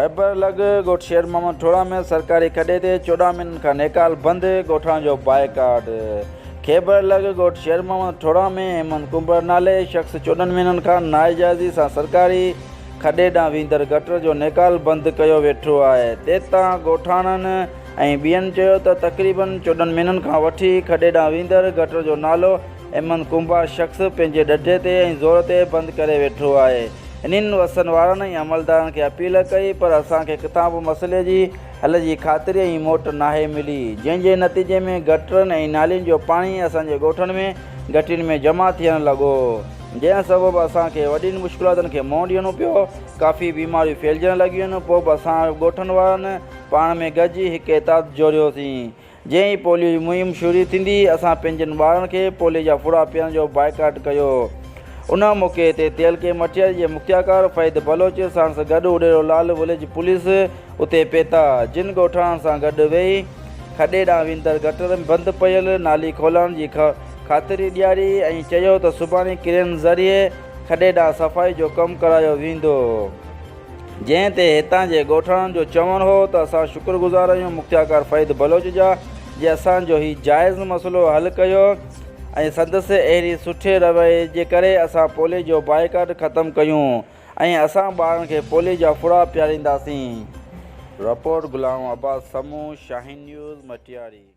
کيبر لڳ ڳوٺ شير محمد ٺوڙها ۾ سرڪاري کڏي تي 14 مهينن کان نيڪال بند، ڳوٺاڻن جو بائيڪاٽ. کيبر لڳ ڳوٺ شير محمد ٺوڙها ۾ احمد ڪنڀر نالي شخص 14 مهينن کان ناجائزي سان سرڪاري کڏي ڏانهن ويندڙ گٽر جو نيڪال بند ڪيو ويٺو آهي، تنهن تان ڳوٺاڻن ۽ ٻين چيو ته تقريبن 14 مهينن کان وٺي کڏي ڏانهن ويندڙ گٽر جو نالو احمد ڪنڀار شخص پنهنجي ڏڍي تي ۽ زور تي بند ڪري ويٺو آهي. انهن وسن وارن ۽ عملدارن کي اپيل ڪئي پر اسان کي ڪٿان به مسئلي جي حل جي خاطري ۽ موٽ ناهي ملي جنهن جي نتيجي ۾ گٽرن ۽ نالين جو پاڻي اسان جي ڳوٺن ۾ گهٽين ۾ جمع ٿيڻ لڳو جنهن سبب اسان کي وڏين مشڪلاتن کي منهن ڏيڻو پيو ڪافي بيماريون ڦهلجڻ لڳيون پوء به اسان ڳوٺن وارن پاڻ ۾ گڏجي هڪ اتحاد جوڙيوسين جئين ئي پوليو جي مهم شروع ٿيندي اسان پنهنجن ٻارن کي پوليو جا ڦڙا پيئڻ جو بائيڪاٽ ڪيو. ان موقعي تي تعلقي مٽياري جي مختيارڪار فهد بلوچ ساڻس گڏ اڏيرو لال وليج پوليس اتي پهتا جن ڳوٺاڻن سان گڏ ويهي کڏي ڏانهن ويندڙ گٽر ۾ بند پيل نالي کولائڻ جي خاطري ڏياري ۽ چيو ته سڀاڻي ڪرين ذريعي کڏي ڏانهن صفائي جو ڪم ڪرايو ويندو. جنهن تي هتان جي ڳوٺاڻن جو چوڻ هو ته اسان شڪر گذار آهيون مختيارڪار فهد بلوچ جا جنهن اسان جو هي جائز مسئلو حل ڪيو ۽ سندس اهڙي سٺي رويي جي ڪري اسان پوليو جو بائيڪاٽ ختم ڪيون ۽ اسان ٻارن کي پوليو جا ڦڙا پيارينداسين. Report, Ghulam Abbas Samoon, Shaheen news, Matiari.